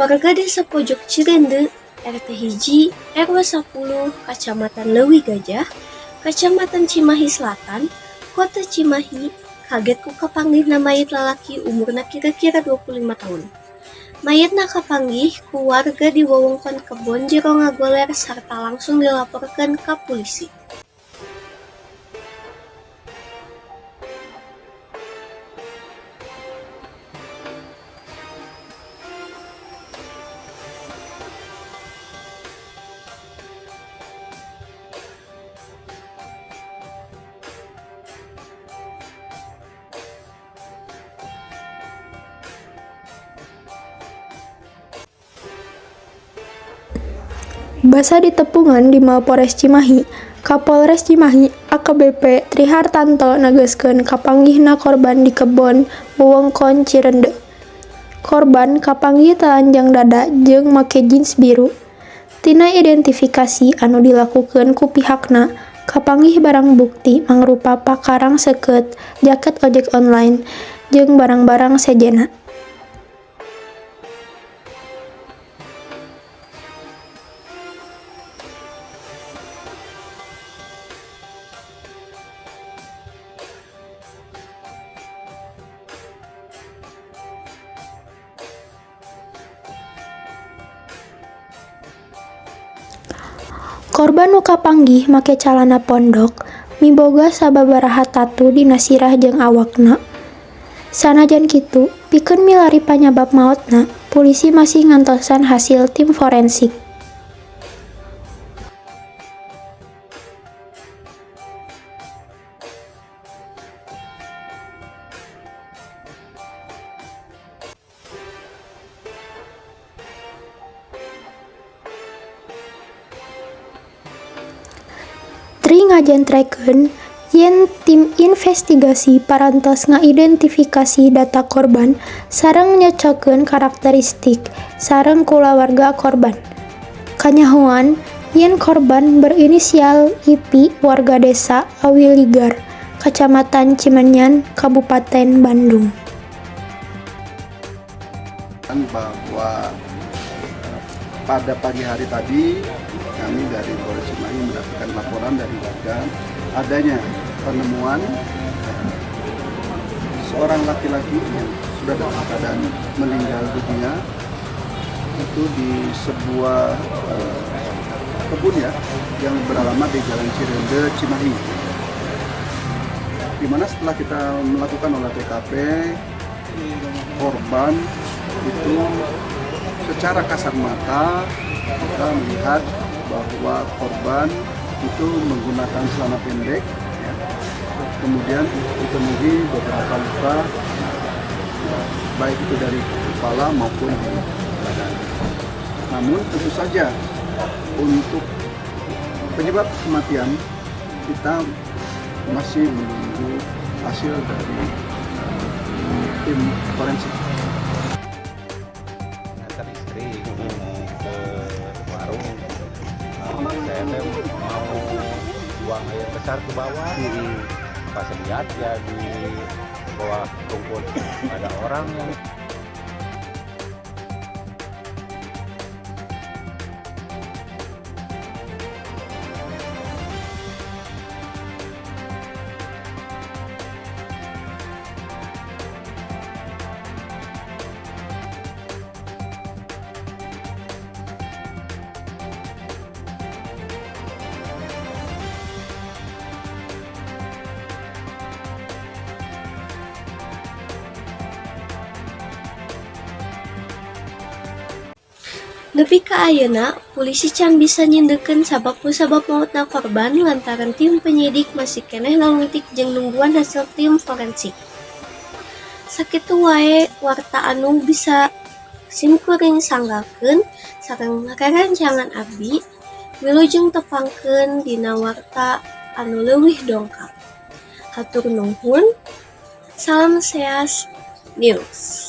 Warga Desa Pojok Cireundeu, RT 1, RW 10, Kacamatan Leuwigajah, Kacamatan Cimahi Selatan, Kota Cimahi, kaget ku kapanggihna mayit lalaki umurna kira-kira 25 tahun. Mayitna kapanggih ku warga di wewengkon kebon jero ngagoler sarta langsung dilaporkeun ka pulisi. Basa ditepungan di Mapolres Cimahi, Kapolres Cimahi AKBP Tri Hartanto negaskeun kapanggihna korban di kebon wewengkon Cireundeu. Korban kapanggih telanjang dada jeung make jeans biru. Tina identifikasi anu dilakukeun ku pihakna, kapanggih barang bukti mangrupa pakarang seukeut, jaket ojek online, jeung barang-barang sejenna. Korban nu kapanggih make calana pondok, miboga sababaraha tatu dina sirah jeung awakna. Sanajan kitu, pikeun milari panyabab maotna, pulisi masih ngantosan hasil tim forensik. Tri ngajentrekeun yen tim investigasi parantos ngaidentifikasi data korban sareng nyocokeun karakteristik sareng kulawarga korban. Kanyahoan yen korban berinisial IP warga Desa Awiligar, Kacamatan Cimenyan, Kabupaten Bandung. Bahwa pada pagi hari tadi kami dari Polres Cimahi mendapatkan laporan dari warga adanya penemuan seorang laki-laki yang sudah dalam keadaan meninggal dunia itu di sebuah kebun ya yang beralamat di Jalan Cireundeu, Cimahi. Di mana setelah kita melakukan olah TKP, korban itu secara kasat mata kita melihat bahwa korban itu menggunakan celana pendek, ya. Kemudian ditemui beberapa luka, ya, baik itu dari kepala maupun di badan. Namun tentu saja untuk penyebab kematian kita masih menunggu hasil dari tim forensik. Ngantar istri mau ke warung, saya teh mau buang air besar ke bawah. Pas lihat ya di bawah rumput ada orang yang Nepi ka ayeuna, pulisi can bisa nyindekkeun sabab musabab maotna korban lantaran tim penyidik masih keneh nalungtik jeung nungguan hasil tim forensik. Sakitu wae warta anu bisa simkuring sanggakeun sareng rerencangan abdi, wilujeng tepangkeun dina warta anu leuwih dongkap. Hatur nuhun, salam Seas News.